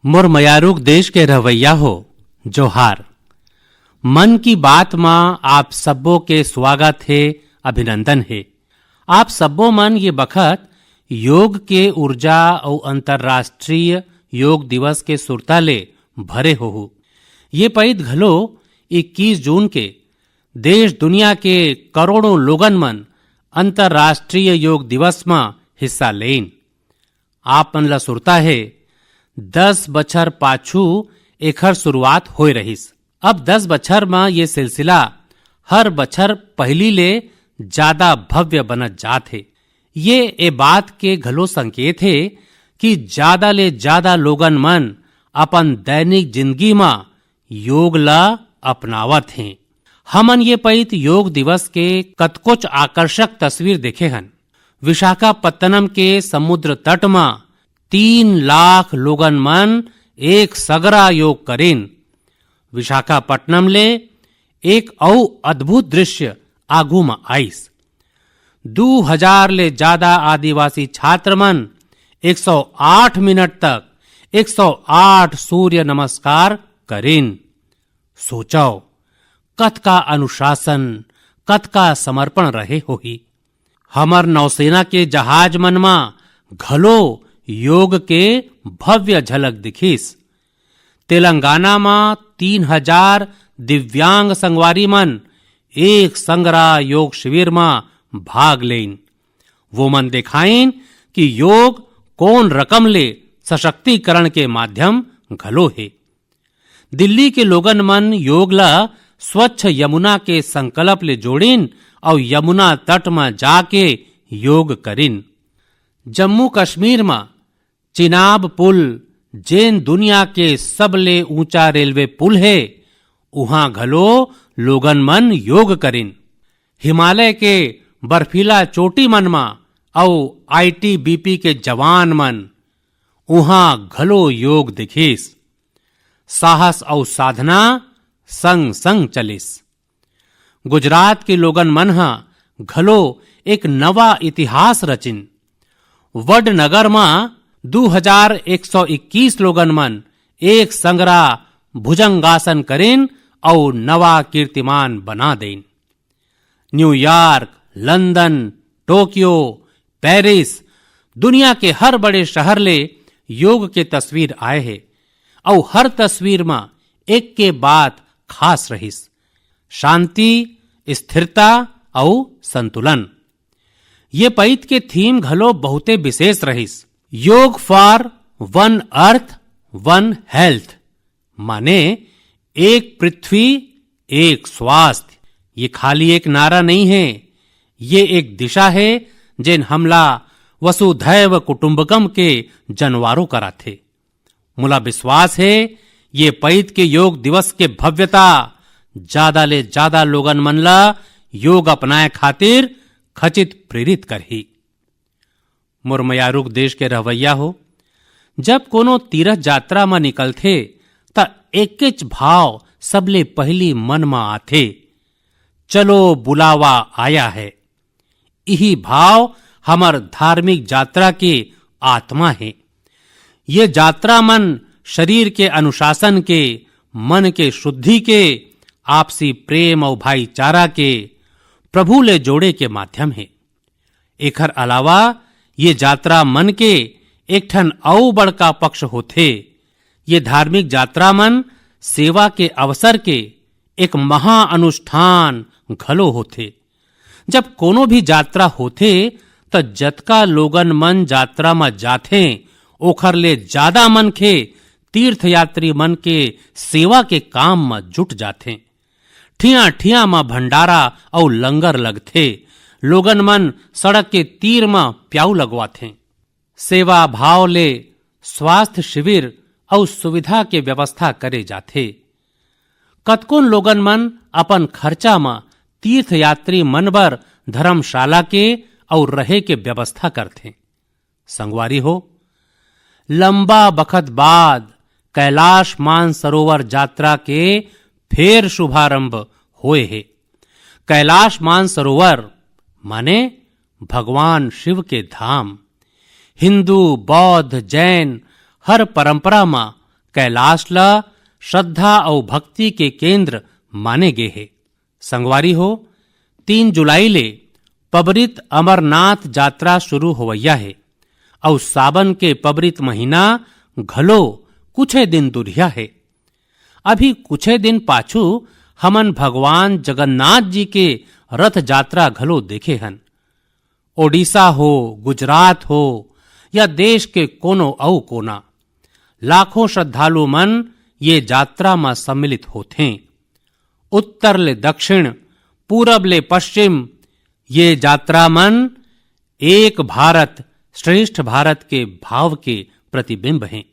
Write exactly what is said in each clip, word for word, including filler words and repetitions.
मोर मयारुक देश के रहवैया हो, जोहार। मन की बात म आप सब्बो के स्वागत हे, अभिनंदन हे। आप सब्बो मन ये बखत योग के ऊर्जा अउ अंतर्राष्ट्रीय योग दिवस के सुरता ले भरे होहू। ये पइत घलो इक्कीस जून के देश दुनिया के करोड़ों लोगन मन अंतर्राष्ट्रीय योग दिवस म हिस्सा लेइन। आप मन ला सुरता हे, दस बछर पाछू एखर शुरुआत होए रहिस। अब दस बछर म ये सिलसिला हर बछर पहिली ले जादा भव्य बनत जात हे। ये ए बात के घलो संकेत हे कि जादा ले जादा लोगन मन अपन दैनिक जिंदगी म योग ला अपनावत हें। हमन ये पइत योग दिवस के कतकोच आकर्षक तस्वीर देखे हन। विशाखापत्तनम के समुद्र तट म तीन लाख लोगन मन एक सगरा योग करिन। विशाखापट्टनम ले एक अउ अद्भुत दृश्य आगू म आइस। दू हजार ले जादा आदिवासी छात्र मन एक सौ आठ मिनट तक एक सौ आठ सूर्य नमस्कार करिन। सोचव, कतका अनुशासन, कतका समर्पण रहे होही। हमर नौसेना के जहाज मन म घलो योग के भव्य झलक दिखिस। तेलंगाना म तीन हजार दिव्यांग संगवारी मन एक संगरा योग शिविर म भाग लेइन। वो मन देखाइन कि योग कोन रकम ले सशक्तिकरण के माध्यम घलो हे। दिल्ली के लोगन मन योग ला स्वच्छ यमुना के संकल्प ले जोड़िन अउ यमुना तट म जाके योग करिन। जम्मू कश्मीर म चिनाब पुल, जेन दुनिया के सबले ऊंचा रेलवे पुल हे, उहां घलो लोगन मन योग करिन। हिमालय के बर्फीला चोटी मन म अउ आईटीबीपी के जवान मन, उहां घलो योग दिखिस। साहस अउ साधना संग-संग चलिस। गुजरात के लोगन मन ह घलो एक नवा इतिहास रचिन। वडनगर म दू हजार एक सौ इक्कीस लोगन मन एक संगरा भुजंगासन करिन अउ नवा कीर्तिमान बना देइन। न्यूयॉर्क, लंदन, टोक्यो, पेरिस, दुनिया के हर बड़े शहर ले योग के तस्वीर आए हे, अउ हर तस्वीर म एक के बात खास रहिस, शांति, स्थिरता अउ संतुलन। ये पइत के थीम घलो बहुते विशेष रहिस, योग for one earth, one health। माने, एक पृथ्वी, एक स्वास्थ्य। ये खाली एक नारा नहीं हे, ये एक दिशा हे, जेन हमला वसुधैव कुटुंबकम के जनवारो कराथे। मोला विश्वास हे, ये पइत के योग दिवस के भव्यता जादा ले जादा लोगन मन ला योग अपनाए खातिर खचित प्रेरित करही। मोर मयारुक देश के रहवैया हो, जब कोनो तीरथ यात्रा म निकलथे, त एकेच भाव सबले पहिली मन म आथे, "चलो, बुलावा आया है।" इही भाव हमर धार्मिक यात्रा के आत्मा हे। ये यात्रा मन शरीर के अनुशासन के, मन के शुद्धि के, आपसी प्रेम अउ भाईचारा के, प्रभु ले जोड़े के माध्यम हे। एखर अलावा ये यात्रा मन के एक ठन अउ बड़का पक्ष होथे। ये धार्मिक यात्रा मन सेवा के अवसर के एक महा अनुष्ठान घलो होथे। जब कोनो भी यात्रा होथे, त जतका लोगन मन यात्रा म जाथें, ओखर ले जादा मनखे तीर्थयात्री मन के सेवा के काम म जुट जाथें। ठिया-ठिया म भंडारा अउ लंगर लगथे। लोगन मन सड़क के तीर म प्याऊ लगवाथें। सेवा भाव ले स्वास्थ्य शिविर अउ सुविधा के व्यवस्था करे जाथे। कतकोन लोगन मन अपन खर्चा म तीर्थयात्री मन बर धर्मशाला के अउ रहे के व्यवस्था करथें। संगवारी हो, लंबा बखत बाद कैलाश मानसरोवर यात्रा के फेर शुभारंभ होए हे। कैलाश मानसरोवर माने भगवान शिव के धाम। हिंदू, बौद्ध, जैन हर परंपरा म कैलाश ल श्रद्धा अउ भक्ति के केंद्र माने गे हे। संगवारी हो, तीन जुलाई ले पबरित अमरनाथ जात्रा शुरू होवइया हे अउ सावन के पबरित महीना घलो कुछे दिन दुरिहा हे। अभी कुछे दिन पाछू हमन भगवान जगन्नाथ जी के रथ जात्रा घलो देखे हन। ओडिशा हो, गुजरात हो या देश के कोनो अउ कोना, लाखों श्रद्धालु मन ये जात्रा म सम्मिलित होथें। उत्तर ले दक्षिण, पूरब ले पश्चिम, ये जात्रा मन एक भारत श्रेष्ठ भारत के भाव के प्रतिबिंब हें।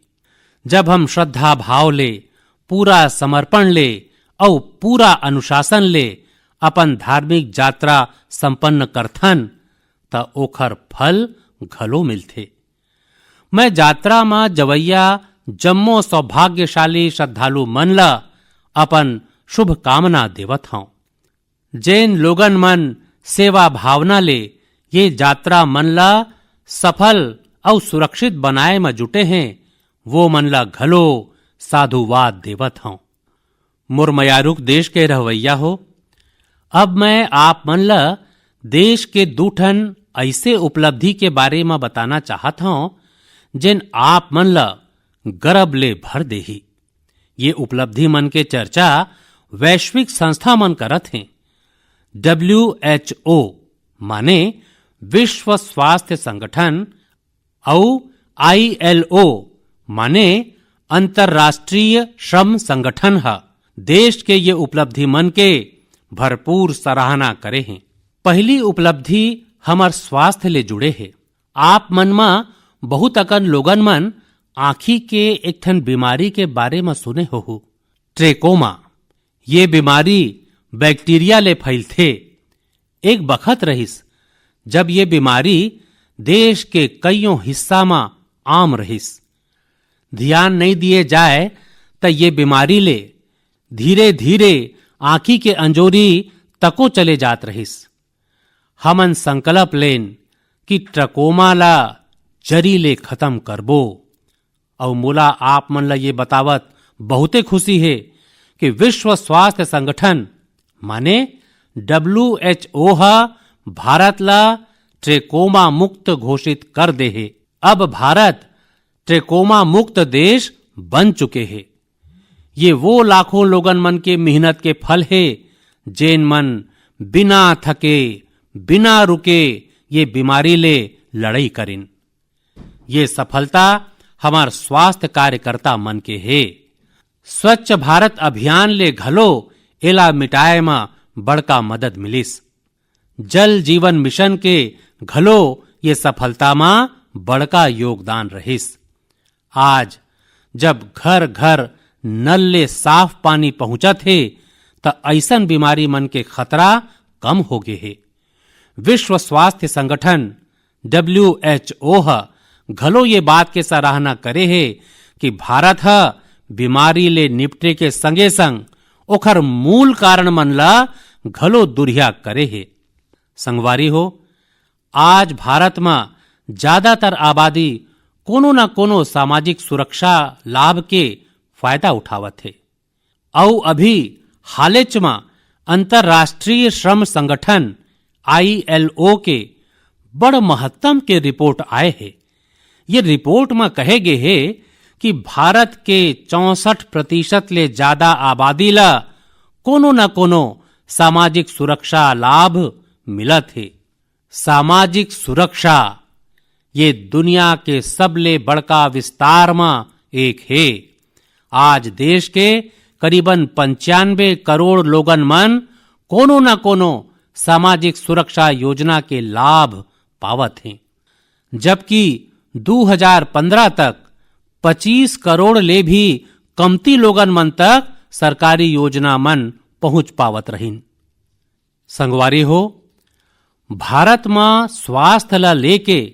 जब हम श्रद्धा भाव ले, पूरा समर्पण ले अउ पूरा अनुशासन ले अपन धार्मिक जात्रा संपन्न करथन, त ओखर फल घलो मिलथे। मैं जात्रा म जवइया जम्मो सौभाग्यशाली श्रद्धालु मन ल अपन शुभकामना देवत हंव। जेन लोगन मन सेवा भावना ले ये जात्रा मन ल सफल अउ सुरक्षित बनाए म जुटे हें, वो मन ल घलो साधुवाद देवत हंव। मोर मयारुक देश के रहवइया हो, अब मैं आप मन ल देश के दू ठन अइसे उपलब्धि के बारे म बताना चाहत हंव, जेन आप मन ल गर्व ले भर देही। ये उपलब्धि मन के चर्चा वैश्विक संस्था मन करत हें। डब्ल्यू एच ओ माने विश्व स्वास्थ्य संगठन अउ आई एल ओ माने अंतर्राष्ट्रीय श्रम संगठन ह देश के ये उपलब्धि मन के भरपूर सराहना करे हें। पहली उपलब्धि हमर स्वास्थ्य ले जुड़े हे। आप मन म बहुत अकन लोगन मन आँखी के एक ठन बीमारी के बारे म सुने होहू, ट्रेकोमा। ये बीमारी बैक्टीरिया ले फैलथे। एक बखत रहिस, जब ये बीमारी देश के कइयों हिस्सा म आम रहिस। धियान नइ दिए जाए, त ये बीमारी ले धीरे-धीरे आँखी के अंजोरी तको चले जात रहिस। हमन संकल्प लेन कि ट्रकोमा ला जरी ले खतम करबो। अउ मोला आप मन ला ये बतावत बहुते खुशी हे कि विश्व स्वास्थ्य संगठन माने डब्ल्यू एच ओ ह भारत ला ट्रेकोमा मुक्त घोषित कर दे हे। अब भारत ट्रेकोमा मुक्त देश बन चुके हे। ये वो लाखों लोगन मन के मेहनत के फल हे, जेन मन बिना थके, बिना रुके ये बीमारी ले लड़ाई करिन। ये सफलता हमार स्वास्थ्य कार्यकर्ता मन के हे। स्वच्छ भारत अभियान ले घलो एला मिटाए म बड़का मदद मिलिस। जल जीवन मिशन के घलो ये सफलता म बड़का योगदान रहिस। आज जब घर-घर नल ले साफ पानी पहुंचत हे, त अइसन बीमारी मन के खतरा कम हो गे हे। विश्व स्वास्थ्य संगठन, डब्ल्यू एच ओ ह घलो ये बात के सराहना करे हे कि भारत ह बीमारी ले निपटे के संगे-संग ओखर मूल कारण मन ला घलो दुरिहा करे हे। संगवारी हो, आज भारत म ज्यादातर आबादी कोनो न कोनो सामाजिक सुरक्षा लाभ के फायदा उठावत हे। अउ अभी हालेच म अंतर्राष्ट्रीय श्रम संगठन, आई एल ओ, के बड़ महत्तम के रिपोर्ट आए हे। ये रिपोर्ट म कहे गे हे कि भारत के चौसठ प्रतिशत ले ज्यादा आबादी ल कोनो न कोनो सामाजिक सुरक्षा लाभ मिलत हे। सामाजिक सुरक्षा ये दुनिया के सबले बड़का विस्तार म एक हे। आज देश के करीबन पंचानबे करोड़ लोगन मन कोनो न कोनो सामाजिक सुरक्षा योजना के लाभ पावत हें, जबकि दू हजार पंद्रह तक पच्चीस करोड़ ले भी कमती लोगन मन तक सरकारी योजना मन पहुंच पावत रहिन। संगवारी हो, भारत म स्वास्थ्य ल लेके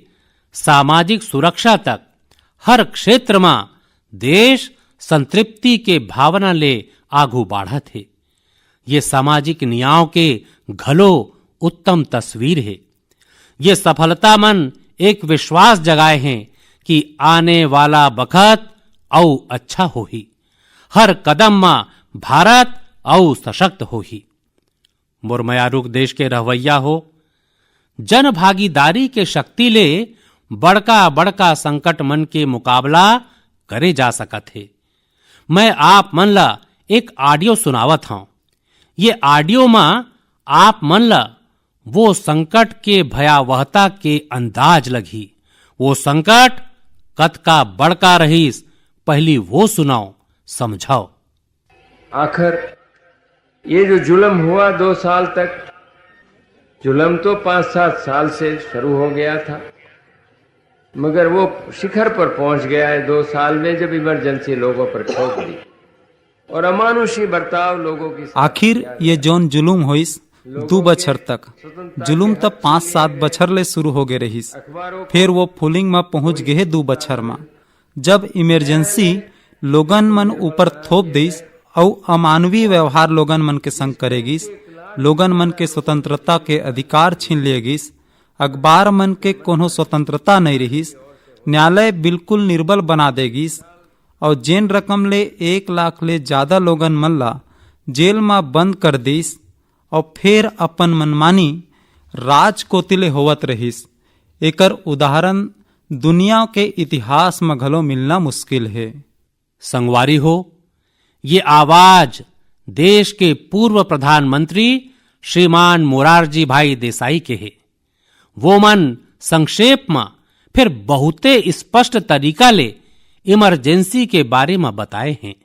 सामाजिक सुरक्षा तक हर क्षेत्र म देश संतृप्ति के भावना ले आगू बाढ़त हे। ये सामाजिक नियाव के घलो उत्तम तस्वीर हे। ये सफलता मन एक विश्वास जगाए हें कि आने वाला बखत अउ अच्छा होही। हर कदम म भारत अउ सशक्त होही। मोर मयारुक देश के रहवैया हो, जन भागीदारी के शक्ति ले बड़का-बड़का संकट मन के मुकाबला करे जा सकत हे। मैं आप मन ला एक audio सुनावत हौं। ये audio म आप मन ला वो संकट के भयावहता के अंदाज लगही। वो संकट कतका बड़का रहीस, पहली वो सुनाओ, समझाओ। आखिर ये जो जुल्म हुआ दो साल तक, जुल्म तो पाँच सात साल से शुरू हो गया था, मगर वो शिखर पर पहुंच गया है दो साल में, जब इमरजेंसी लोगों पर थोप दी और अमानुषी बर्ताव लोगों की आखिर ये जौन जुलूम होइस दू बछर तक, जुलूम त पाँच सात बछर ले शुरू हो गे रहिस, फेर वो फूलिंग म पहुंच गे हे दू बछर म, जब इमरजेंसी लोगन मन ऊपर थोप दिस अउ अमानवीय व्यवहार लोगन मन के संग करे गिस, लोगन मन के स्वतंत्रता के अधिकार छीन लिए गिस, अखबार मन के कोनो स्वतंत्रता नइ रिहिस, न्यायालय बिल्कुल निर्बल बना दे गिस, अउ जेन रकम ले एक लाख ले जादा लोगन मन ला जेल म बंद कर दिस, अउ फेर अपन मनमानी राज कोति ले होवत रहिस। एकर उदाहरण दुनिया के इतिहास म घलो मिलना मुश्किल हे। संगवारी हो, ये आवाज देश के पूर्व प्रधानमंत्री श्रीमान मोरारजी भाई देसाई के हे। वो मन संक्षेप म फेर बहुते स्पष्ट तरीका ले इमरजेंसी के बारे म बताए हें।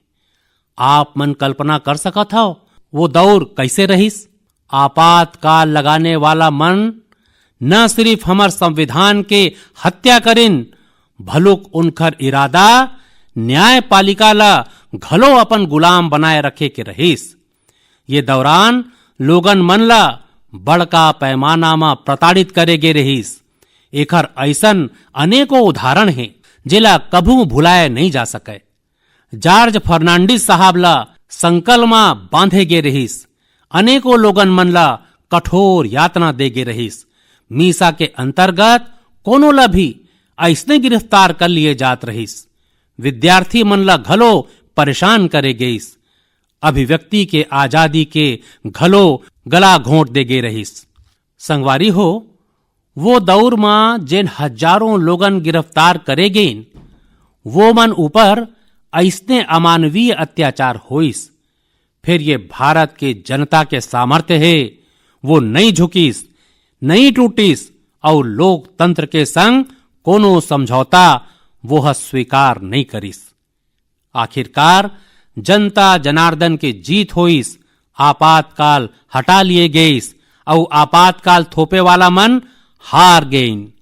आप मन कल्पना कर सकत हव, वो दौर कइसे रहिस? आपातकाल लगाने वाला मन न सिरिफ हमर संविधान के हत्या करिन, भलुक उनखर इरादा न्यायपालिका ला घलो अपन गुलाम बनाए रखे के रहिस। ये दौरान लोगन मन ला बड़का पैमाना म प्रताड़ित करे गे रहिस। एखर अइसन अनेकों उदाहरण हे, जेला कभू भुलाए नइ जा सकय। जॉर्ज फर्नांडिस साहब ला संकल म बांधे गे रहिस। अनेकों लोगन मन ला कठोर यातना दे गे रहिस। मीसा के अंतर्गत कोनो ला भी अइसने गिरफ्तार कर लिए जात रहिस। विद्यार्थी मन ला घलो परेशान करे गइस। अभिव्यक्ति के आजादी के घलो गला घोंट दे गे रहिस। संगवारी हो, वो दौर म जेन हजारों लोगन गिरफ्तार करे गइन, वो मन ऊपर अइसने अमानवीय अत्याचार होइस। फेर ये भारत के जनता के सामर्थ्य हे, वो नइ झुकिस, नइ टूटिस, अउ लोकतंत्र के संग कोनो समझौता वो ह स्वीकार नइ करिस। आखिरकार जनता जनार्दन के जीत होइस, आपातकाल हटा लिए गइस, अउ आपातकाल थोपे वाला मन हार गेइन।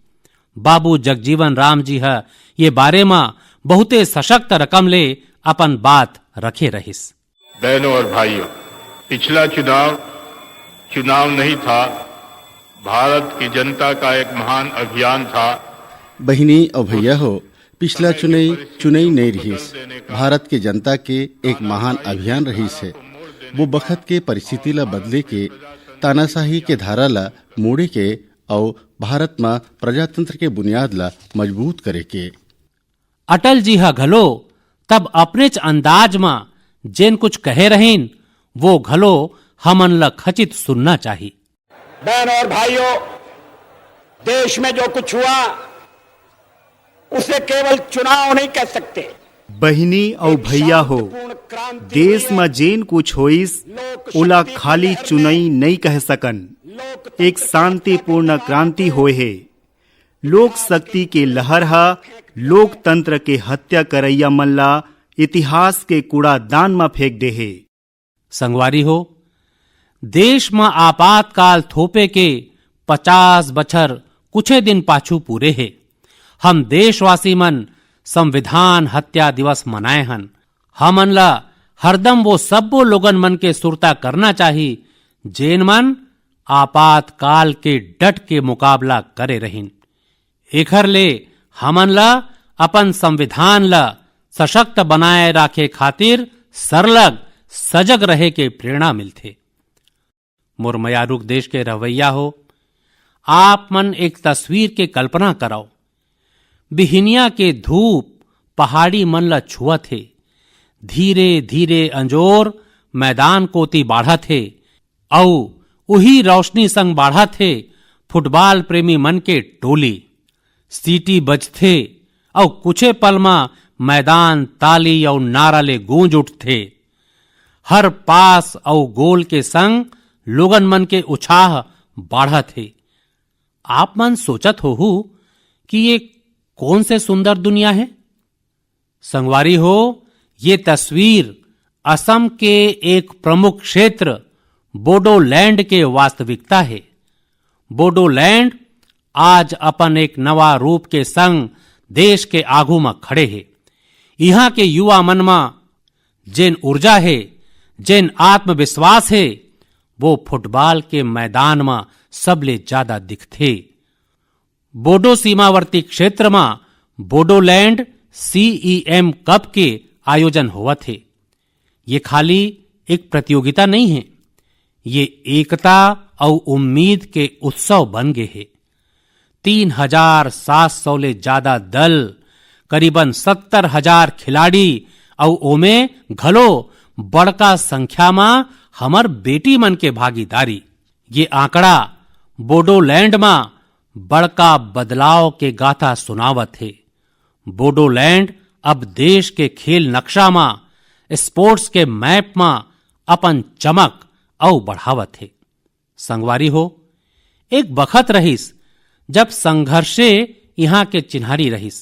बाबू जगजीवन राम जी ह ये बारे म बहुते सशक्त रकम ले अपन बात रखे रहिस। बहनों और भाइयों, पिछला चुनाव चुनाव नहीं था, भारत की जनता का एक महान अभियान था। बहिनी अउ भैया हो, पिछला चुनई चुनई नइ रिहिस, भारत के जनता के एक महान अभियान रहिस हे। वो बखत के परिस्थिति ला बदले के, तानाशाही के धारा ला मोड़े के अउ भारत म प्रजातंत्र के बुनियाद ला मजबूत करे के। अटल जी ह घलो तब अपनेच अंदाज म जेन कुछ कहे रहिन, वो घलो हमन ल खचित सुनना चाही। बहनों और भाइयों, देश में जो कुछ हुआ, उसे केवल चुनाव नहीं कह सकते। बहिनी अउ भैया हो, देश म जेन कुछ होइस, ओला खाली चुनई नइ कह सकन। एक शांतिपूर्ण क्रांति होए हे। लोक शक्ति के लहर ह लोकतंत्र के हत्या करइया मन ला इतिहास के कूड़ादान म फेंक दे हे। संगवारी हो, देश म आपातकाल थोपे के पचास बछर कुछे दिन पाछू पूरे हे। हम देशवासी मन संविधान हत्या दिवस मनाए हन। हमन ला हरदम वो सब्बो लोगन मन के सुरता करना चाही, जेन मन आपातकाल के डट के मुकाबला करे रहिन। एखर ले हमन ला अपन संविधान ला सशक्त बनाए राखे खातिर सरलग सजग रहे के प्रेरणा मिलथे। मोर मयारुक देश के रहवैया हो, आप मन एक तस्वीर के कल्पना करव। बिहिनिया के धूप पहाड़ी मन ल छुअत हे। धीरे धीरे अंजोर मैदान कोति बाढ़त हे, अउ उही रोशनी संग बाढ़त हे फुटबॉल प्रेमी मन के टोली। सीटी बजथे, अउ कुछे पल म मैदान ताली अउ नारा ले गूंज उठथे। हर पास अउ गोल के संग लोगन मन के उछाह बाढ़त हे। आप मन सोचत होहू कि ये कौन से सुंदर दुनिया हे? संगवारी हो, ये तस्वीर असम के एक प्रमुख क्षेत्र बोडोलैंड के वास्तविकता हे। बोडोलैंड आज अपन एक नवा रूप के संग देश के आगू म खड़े हे। इहां के युवा मन म जेन ऊर्जा हे, जेन आत्मविश्वास हे, वो फुटबॉल के मैदान म सबले ज्यादा दिखथे। बोडो सीमावर्ती क्षेत्र म बोडोलैंड सीईएम कप के आयोजन होवत हे। ये खाली एक प्रतियोगिता नहीं हे, ये एकता अउ उम्मीद के उत्सव बन गे हे। तीन हजार सात सौ ले ज्यादा दल, करीबन सत्तर हजार खिलाड़ी अउ ओमे घलो बड़का संख्या म हमर बेटी मन के भागीदारी। ये आंकड़ा बोडोलैंड म बड़का बदलाव के गाथा सुनावत हे। बोडोलैंड अब देश के खेल नक्शा म, स्पोर्ट्स के मैप म अपन चमक अउ बढ़ावत हे। संगवारी हो, एक बखत रहिस, जब संघर्षे इहां के चिन्हारी रहिस।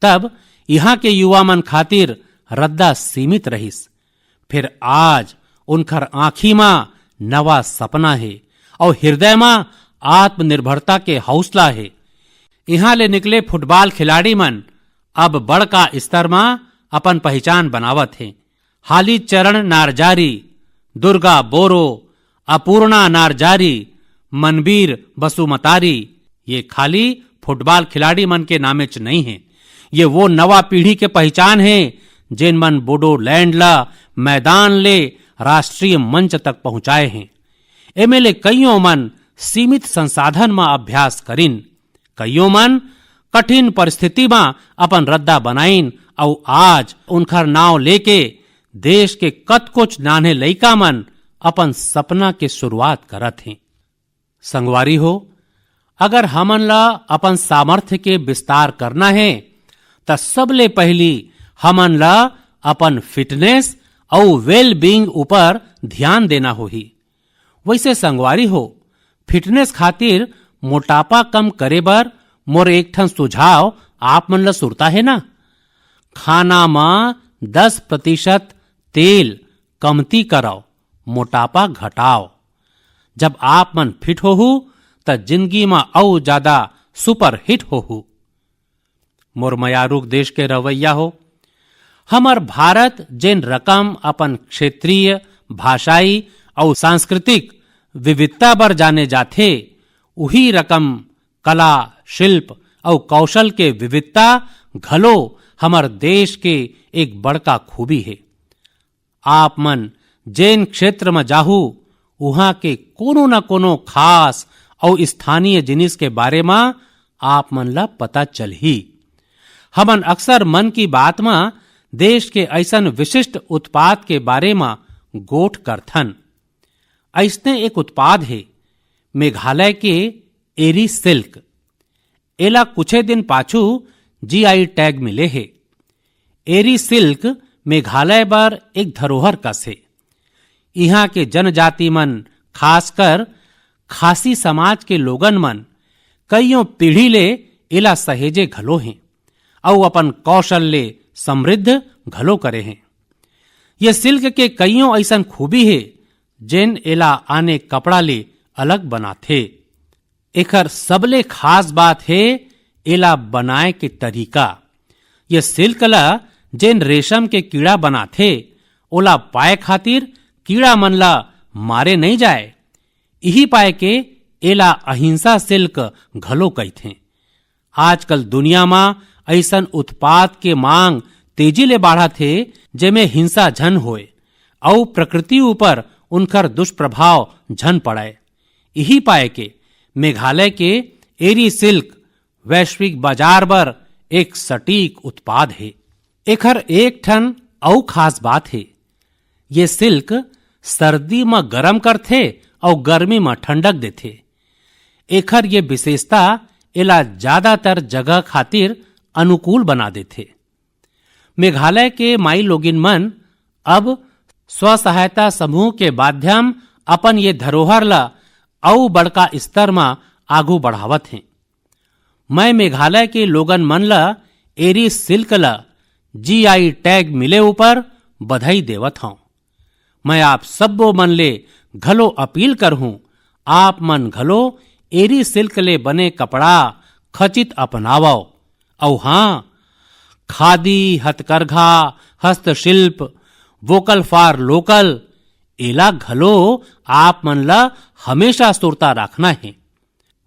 तब इहां के युवा मन खातिर रद्दा सीमित रहिस। फिर आज उनखर आंखी म नवा सपना हे अउ हृदय म आत्मनिर्भरता के हौसला हे। इहां ले निकले फुटबॉल खिलाड़ी मन अब बड़का स्तर म अपन पहचान बनावत हे। हाली चरण नारजारी, दुर्गा बोरो, अपूर्णा नारजारी, मनबीर बसुमतारी, ये खाली फुटबॉल खिलाड़ी मन के नामेच नहीं हे। ये वो नवा पीढ़ी के पहचान हे, जेन मन बोडोलैंड ला मैदान ले राष्ट्रीय मंच तक पहुंचाए हे। एमे ले कइयों मन सीमित संसाधन म अभ्यास करिन, कइयों मन कठिन परिस्थिति म अपन रद्दा बनाइन, अउ आज उनखर नाव लेके देश के कतकोच नान्हे लइका मन अपन सपना के शुरुआत करत हें। संगवारी हो, अगर हमन ला अपन सामर्थ्य के विस्तार करना हे, त सबले पहिली हमन ला अपन फिटनेस अउ वेल बीइंग ऊपर ध्यान देना होही। वइसे संगवारी हो, फिटनेस खातिर मोटापा कम करे बर मोर एक ठन सुझाव आप मन ला सुरता हे ना? खाना म दस प्रतिशत तेल कमती करव, मोटापा घटाव। जब आप मन फिट होहू, त जिंदगी म अउ जादा सुपर हिट होहू। मोर मयारुक देश के रवैया हो, हमर भारत जेन रकम अपन क्षेत्रीय, भाषाई अउ सांस्कृतिक विविधता बर जाने जाथे, उही रकम कला, शिल्प अउ कौशल के विविधता घलो हमर देश के एक बड़का खूबी हे। आप मन जेन क्षेत्र म जाहू, उहाँ के कोनो न कोनो खास अउ स्थानीय जिनिस के बारे म आप मन ला पता चलही। हमन अक्सर मन की बात म देश के अइसन विशिष्ट उत्पाद के बारे म गोठ करथन। अइसने एक उत्पाद हे मेघालय के एरी सिल्क। एला कुछे दिन पाछू जीआई टैग मिले हे। एरी सिल्क मेघालय बर एक धरोहर कस हे। इहाँ के जनजाति मन, खासकर खासी समाज के लोगन मन, कइयों पीढ़ी ले एला सहेजे घलो हें अउ अपन कौशल ले समृद्ध घलो करे हें। ये सिल्क के कइयों अइसन खूबी हे, जेन एला आने कपड़ा ले अलग बनाथे। एखर सबले खास बात हे एला बनाए के तरीका। ये सिल्क ला जेन रेशम के कीड़ा बनाथे, ओला पाए खातिर कीड़ा मन ला मारे नइ जाए। इही पाए के एला अहिंसा सिल्क घलो कहिथें। आजकल दुनिया म अइसन उत्पाद के मांग तेजी ले बाढ़त हे, जेमे हिंसा झन होए अउ प्रकृति ऊपर उनकर दुष्प्रभाव झन पड़य। इही पाए के मेघालय के एरी सिल्क वैश्विक बाजार बर एक सटीक उत्पाद हे। एखर एक ठन अउ खास बात हे, ये सिल्क सर्दी म गरम करथे अउ गर्मी म ठंडक देथे। एखर ये विशेषता एला ज्यादातर जगह खातिर अनुकूल बना देथे। मेघालय के माईलोगिन मन अब स्व सहायता समूह के माध्यम अपन ये धरोहर ल अउ बड़का स्तर म आगू बढ़ावत हें। मैं मेघालय के लोगन मन ल एरी सिल्क ल जीआई टैग मिले ऊपर बधाई देवत हौं। मैं आप सब्बो मन ले घलो अपील करहूं, आप मन घलो एरी सिल्क ले बने कपड़ा खचित अपनावव। अउ हां, खादी, हथकरघा, हस्तशिल्प, वोकल फॉर लोकल, एला घलो आप मन ल हमेशा सुरता राखना हे।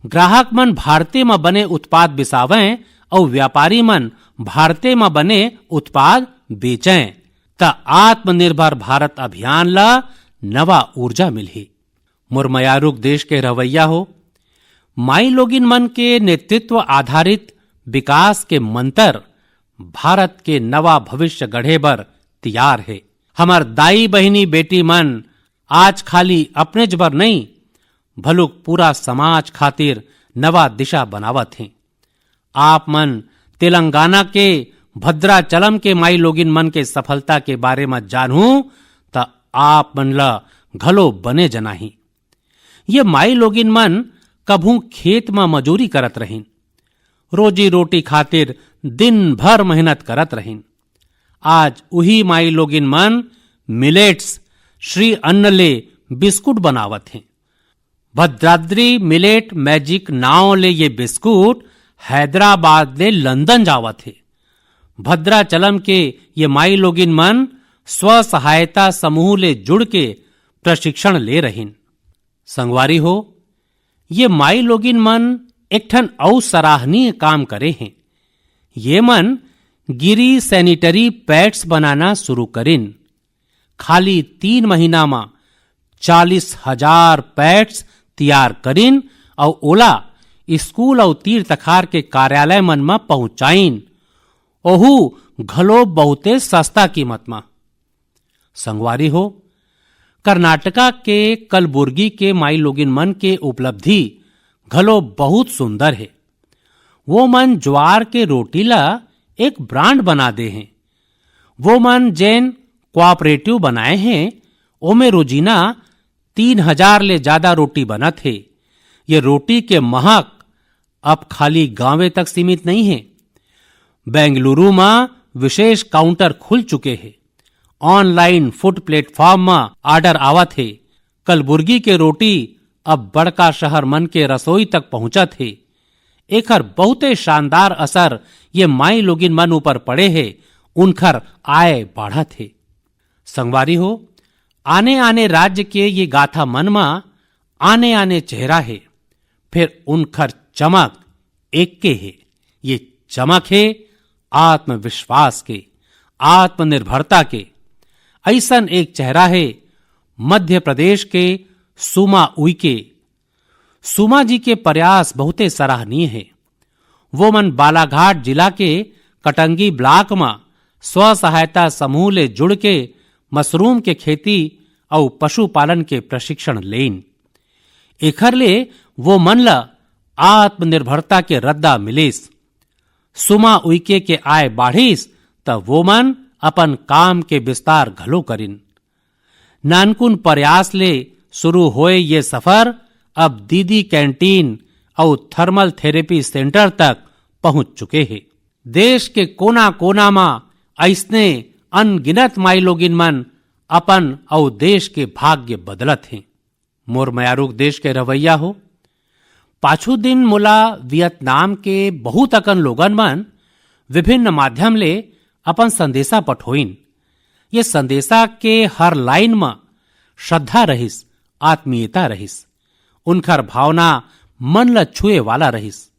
ग्राहक मन भारते म बने उत्पाद बिसावंय अउ व्यापारी मन भारते म बने उत्पाद बेचंय, त आत्मनिर्भर भारत अभियान ल नवा ऊर्जा मिलही। मोर मयारुक देश के रहवैया हो, माईलोगिन मन के नेतृत्व आधारित विकास के मंतर भारत के नवा भविष्य गढ़े बर तियार हे। हमर दाई बहिनी बेटी मन आज खाली अपनेच बर नइ, भलुक पूरा समाज खातिर नवा दिशा बनावत हें। आप मन तेलंगाना के भद्राचलम के माईलोगिन मन के सफलता के बारे म जानहू, त आप मन ल घलो बने जनाही। ये माईलोगिन मन कभू खेत म मजूरी करत रहिन, रोजी रोटी खातिर दिन भर मेहनत करत रहिन। आज उही माईलोगिन मन मिलेट्स श्री अन्न ले बिस्कुट बनावत हें। भद्राद्री मिलेट मैजिक नांव ले ये बिस्कुट हैदराबाद ले लंदन जावत हे। भद्राचलम के ये माईलोगिन मन स्व सहायता समूह ले जुड़ के प्रशिक्षण ले रहिन। संगवारी हो, ये माईलोगिन मन एक ठन अउ सराहनीय काम करे हें। ये मन गिरी सैनिटरी पैड्स बनाना शुरू करिन। खाली तीन महीना म चालीस हजार पैड्स तियार करिन अउ ओला स्कूल अउ तीर तखार के कार्यालय मन म पहुंचाइन, ओहू घलो बहुते सस्ता कीमत म। संगवारी हो, कर्नाटका के कलबुर्गी के माईलोगिन मन के उपलब्धि घलो बहुत सुंदर हे। वो मन ज्वार के रोटी ला एक ब्रांड बना दे हें। वो मन जेन कोऑपरेटिव बनाए हें, ओमे रोजीना तीन हजार ले ज्यादा रोटी बनत हे। ये रोटी के महक अब खाली गांवे तक सीमित नइ हे। बेंगलुरु म विशेष काउंटर खुल चुके हे। ऑनलाइन फूड प्लेटफॉर्म म ऑर्डर आवत हे। कलबुर्गी के रोटी अब बड़का शहर मन के रसोई तक पहुंचत हे। एखर बहुते शानदार असर ये माईलोगिन मन ऊपर पड़े हे, उनखर आय बाढ़त हे। संगवारी हो, आने-आने राज्य के ये गाथा मन म आने-आने चेहरा हे, फेर उनखर चमक एके हे। ये चमक हे आत्मविश्वास के, आत्मनिर्भरता के। अइसन एक चेहरा हे मध्य प्रदेश के सुमा उइके। सुमा जी के प्रयास बहुते सराहनीय हे। वो मन बालाघाट जिला के कटंगी ब्लॉक म स्व सहायता समूह ले जुड़ के मशरूम के खेती अउ पशुपालन के प्रशिक्षण लेइन। एखर ले वो मन ल आत्मनिर्भरता के रद्दा मिलिस। सुमा उइके के आय बाढ़िस, त वो मन अपन काम के विस्तार घलो करिन। नानकुन प्रयास ले शुरू होए ये सफर अब दीदी कैंटीन अउ थर्मल थेरेपी सेंटर तक पहुंच चुके हे। देश के कोना-कोना म अइसने अनगिनत माईलोगिन मन अपन अउ देश के भाग्य बदलत हें। मोर मयारुक देश के रहवैया हो, पाछू दिन मोला वियतनाम के बहुत अकन लोगन मन विभिन्न माध्यम ले अपन संदेशा पठोइन। ये संदेशा के हर लाइन म श्रद्धा रहिस, आत्मीयता रहिस। उनखर भावना मन ल छुए वाला रहिस।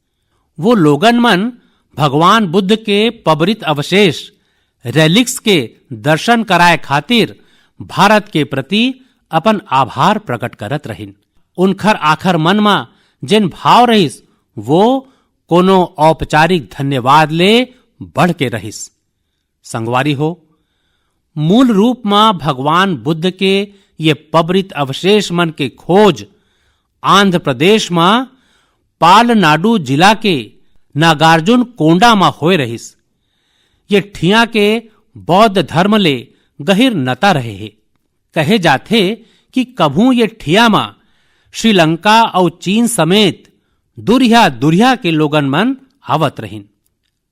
वो लोगन मन भगवान बुद्ध के पबरित अवशेष, रेलिक्स के दर्शन कराए खातिर भारत के प्रति अपन आभार प्रकट करत रहिन। उनखर आखर मन म जेन भाव रहिस, वो कोनो औपचारिक धन्यवाद ले बढ़ के रहिस। संगवारी हो, मूल रूप म भगवान बुद्ध के ये पबरित अवशेष मन के खोज आंध्र प्रदेश म पालनाडु जिला के नागार्जुन कोंडा म होए रहिस। ये ठिया के बौद्ध धर्म ले गहिर नता रहे हे। कहे जाथे कि कभू ये ठिया म श्रीलंका अउ चीन समेत दुरिहा दुरिहा के लोगन मन आवत रहिन।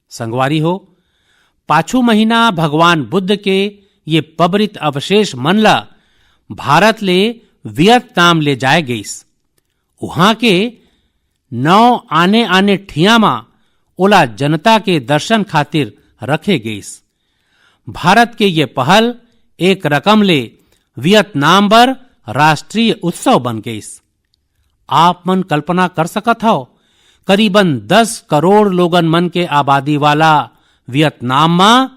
संगवारी हो, पाछू महीना भगवान बुद्ध के ये पबरित अवशेष मन ला भारत ले वियतनाम ले जाए गईस। उहाँ के नौ आने-आने ठिया म ओला जनता के दर्शन खातिर रखे गईस। भारत के ये पहल एक रकम ले वियतनाम बर राष्ट्रीय उत्सव बन गईस। आप मन कल्पना कर सकत हव, करीबन दस करोड़ लोगन मन के आबादी वाला वियतनाम म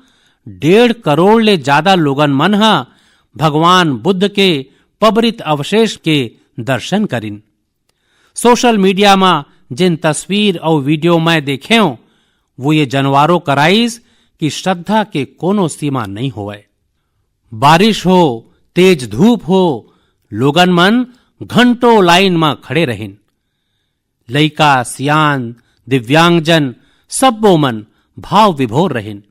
डेढ़ करोड़ ले ज्यादा लोगन मन ह भगवान बुद्ध के पबरित अवशेष के दर्शन करिन। सोशल मीडिया म जेन तस्वीर अउ वीडियो मैं देखेंव, वो ये जनवारो कराइस कि श्रद्धा के कोनो सीमा नइ होवय। बारिश हो, तेज धूप हो, लोगन मन घंटों लाइन म खड़े रहिन। लइका, सियान, दिव्यांगजन, सब्बो मन भाव विभोर रहिन।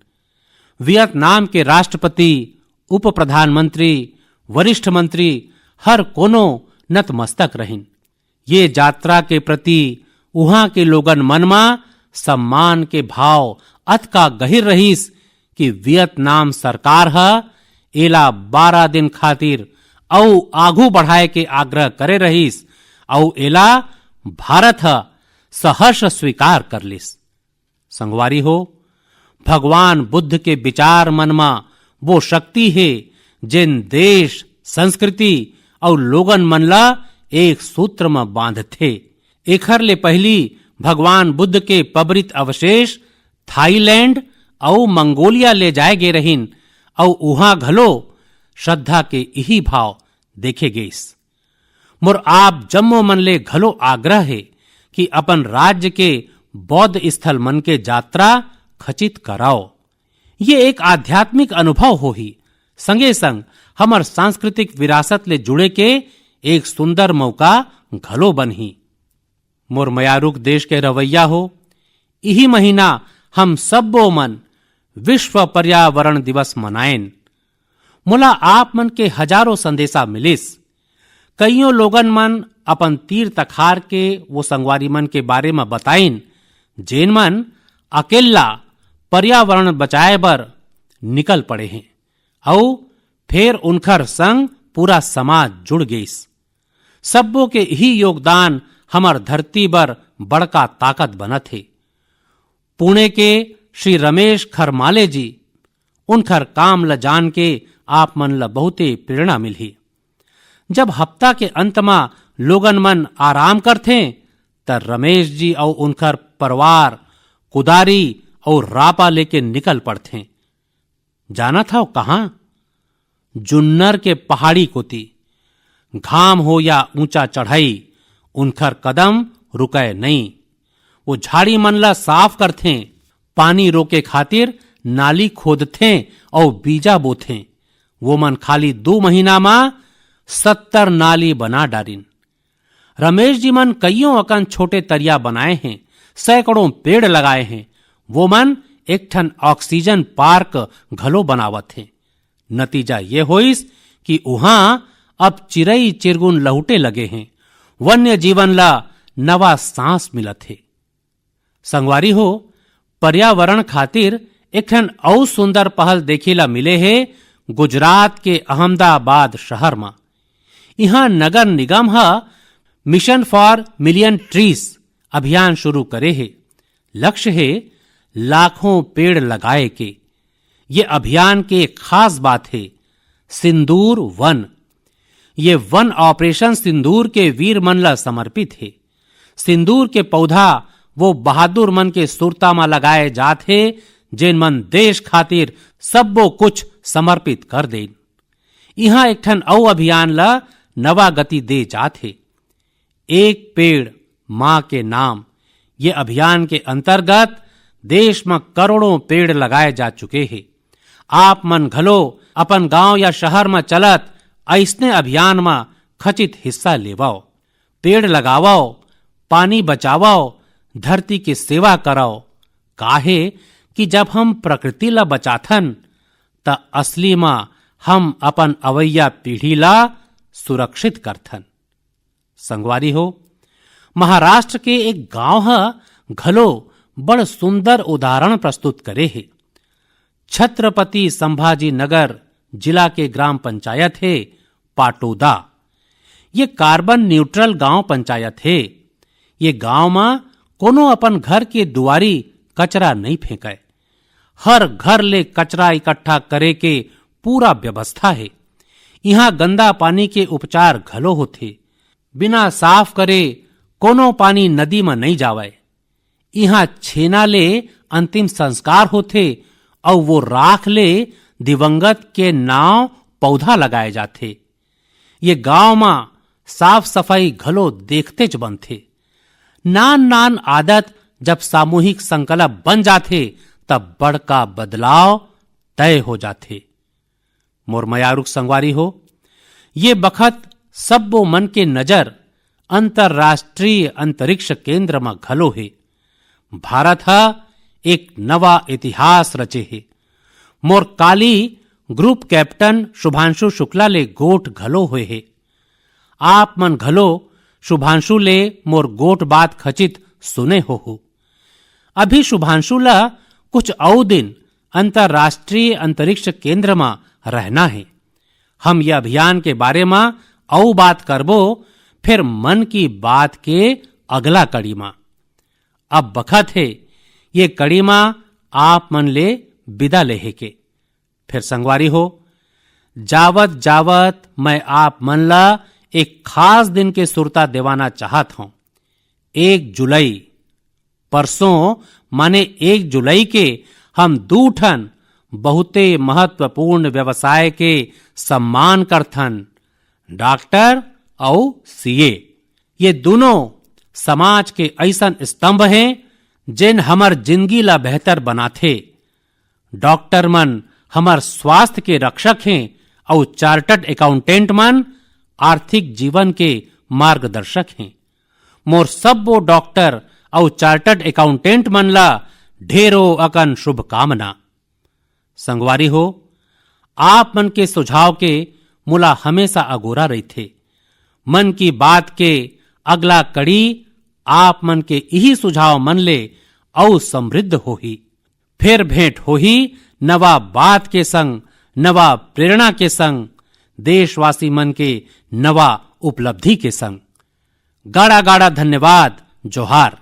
वियतनाम के राष्ट्रपति, उप प्रधानमंत्री, वरिष्ठ मंत्री, हर कोनो नतमस्तक रहिन। ये यात्रा के प्रति उहाँ के लोगन मन म सम्मान के भाव अतका गहिर रहिस कि वियतनाम सरकार ह एला बारह दिन खातिर अउ आघू बढ़ाए के आग्रह करे रहिस, अउ एला भारत ह सहर्ष स्वीकार कर लिस। संगवारी हो, भगवान बुद्ध के विचार मन म वो शक्ति हे, जेन देश, संस्कृति अउ लोगन मन ल एक सूत्र म बांधथे। एखर ले पहिली भगवान बुद्ध के पबरित अवशेष थाईलैंड अउ मंगोलिया ले जाए गे रहिन, अउ उहाँ घलो श्रद्धा के इही भाव देखे गइस। मोर आप जम्मो मन ले घलो आग्रह हे कि अपन राज्य के बौद्ध स्थल मन के यात्रा खचित कराओ। ये एक आध्यात्मिक अनुभव होही, संगे संग हमर सांस्कृतिक विरासत ले जुड़े के एक सुंदर मौका घलो बनही। मोर मयारुक देश के रवैया हो, इही महीना हम सब्बो मन विश्व पर्यावरण दिवस मनाएन। मोला आप मन के हजारों संदेशा मिलिस। कइयों लोगन मन अपन तीर तखार के वो संगवारी मन के बारे म बताइन, जेन मन अकेल्ला पर्यावरण बचाए बर निकल पड़े हें, अउ फेर उनखर संग पूरा समाज जुड़ गइस। सब्बो के इही योगदान हमर धरती बर बड़का ताकत बनत हे। पुणे के श्री रमेश खरमाले जी, उनखर काम ल जान के आप मन ल बहुते प्रेरणा मिलही। जब हफ्ता के अंत म लोगन मन आराम करथें, त रमेश जी अउ उनखर परिवार कुदारी अउ रापा लेके निकल पड़थें। जानत हव कहाँ? जुन्नर के पहाड़ी कोती। घाम हो या ऊंचा चढ़ाई, उनखर कदम रुकय नइ। वो झाड़ी मन ला साफ करथें, पानी रोके खातिर नाली खोदथें अउ बीजा बोथें। वो मन खाली दू महीना म सत्तर नाली बना डारिन। रमेश जी मन कइयों अकन छोटे तरिया बनाए हें, सैकड़ों पेड़ लगाए हें। वो मन एक ठन ऑक्सीजन पार्क घलो बनावत हें। नतीजा ये होइस कि उहाँ अब चिरई चिरगुन लहुटे लगे हें। वन्य जीवन ला नवा सांस मिलत हे। संगवारी हो, पर्यावरण खातिर एक ठन अउ सुंदर पहल देखे ला मिले हे गुजरात के अहमदाबाद शहर म। इहाँ नगर निगम ह Mission for Million Trees अभियान शुरू करे हे। लक्ष्य हे लाखों पेड़ लगाए के। ये अभियान के एक खास बात हे सिंदूर वन। ये वन ऑपरेशन सिंदूर के वीर मन ला समर्पित हे। सिंदूर के पौधा वो बहादुर मन के सुरता म लगाए जात हे, जेन मन देश खातिर सब्बो कुछ समर्पित कर देन। इहाँ एक ठन अउ अभियान ला नवा गति दे जात हे, एक पेड़ माँ के नाम। ये अभियान के अंतर्गत देश म करोड़ों पेड़ लगाए जा चुके हे। आप मन घलो अपन गांव या शहर म चलत अइसने अभियान म खचित हिस्सा लेवव। पेड़ लगावव, पानी बचावव, धरती के सेवा करव। काहे कि जब हम प्रकृति ला बचाथन, त असली म हम अपन अवइया पीढ़ी ला सुरक्षित करथन। संगवारी हो, महाराष्ट्र के एक गांव ह घलो बड़ सुंदर उदाहरण प्रस्तुत करे हे। छत्रपति संभाजी नगर जिला के ग्राम पंचायत हे पाटोदा। ये कार्बन न्यूट्रल गांव पंचायत हे। ये गांव म कोनो अपन घर के दुआरी कचरा नइ फेंकय। हर घर ले कचरा इकट्ठा करे के पूरा व्यवस्था हे। इहां गंदा पानी के उपचार घलो होथे। बिना साफ करे कोनो पानी नदी म नइ जावय। इहां छेना ले अंतिम संस्कार होथे अउ वो राख ले दिवंगत के नांव पौधा लगाए जाथे। ये गांव म साफ सफाई घलो देखतेच बनथे। नान नान आदत जब सामूहिक संकल्प बन जाथे, तब बड़का बदलाव तय हो जाथे। मोर मयारुक संगवारी हो, ये बखत सब्बो मन के नजर अंतर्राष्ट्रीय अंतरिक्ष केंद्र म घलो हे। भारत ह एक नवा इतिहास रचे हे। मोर काली ग्रुप कैप्टन शुभांशु शुक्ला ले गोठ घलो होए हे। आप मन घलो शुभांशु ले मोर गोठ बात खचित सुने होहू। अभी शुभांशु ला कुछ अउ दिन अंतर्राष्ट्रीय अंतरिक्ष केंद्र म रहना हे। हम ये अभियान के बारे म अउ बात करबो, फिर मन की बात के अगला कड़ी म। अब बखत हे ये कड़ी म आप मन ले बिदा लेहे के। फिर संगवारी हो, जावत जावत मैं आप मन ला एक खास दिन के सुरता देवाना चाहत हौं। एक जुलाई, परसों माने एक जुलाई के हम दू ठन बहुते महत्वपूर्ण व्यवसाय के सम्मान करथन, डॉक्टर अउ सीए। ये दोनों समाज के अइसन स्तंभ हें, जेन हमर जिंदगी ला बेहतर बनाथे। डॉक्टर मन हमर स्वास्थ्य के रक्षक हें अउ चार्टर्ड अकाउंटेंट मन आर्थिक जीवन के मार्गदर्शक हें। मोर सब्बो डॉक्टर अउ चार्टर्ड अकाउंटेंट मन ला ढेरों अकन शुभकामना। संगवारी हो, आप मन के सुझाव के मोला हमेशा अगोरा रहिथे। मन की बात के अगला कड़ी आप मन के इही सुझाव मन ले अउ समृद्ध होही। फिर भेंट होही नवा बात के संग, नवा प्रेरणा के संग, देशवासी मन के नवा उपलब्धि के संग। गाड़ा गाड़ा धन्यवाद, जोहार।